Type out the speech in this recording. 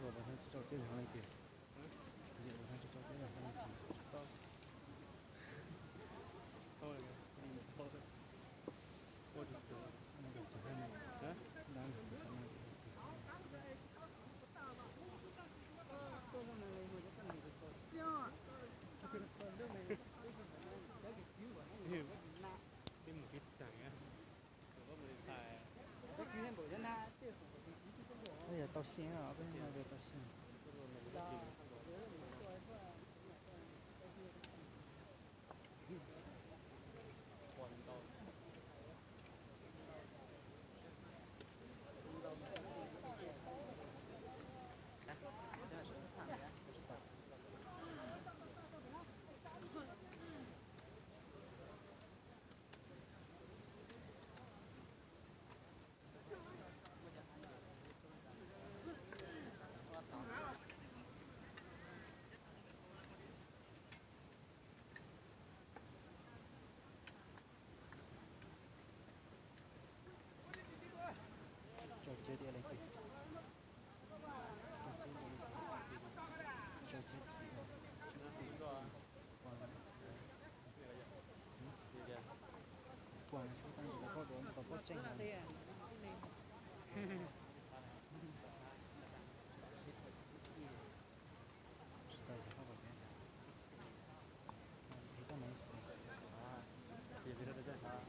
Ua tau tsis tau teb yog leej twg? Ua tau tsis tau teb yog leej twg? Peb mus pib tag. Peb yog tau xyem os, peb no yog tau xyem. Tso tseg tias leej twg? Tso tseg tias leej twg? Tso tseg tias Puas xyov tab sis tau pob dua tau pob tseeb no. Tsis tau yog koj kom peb. Peb tau no tsis tau.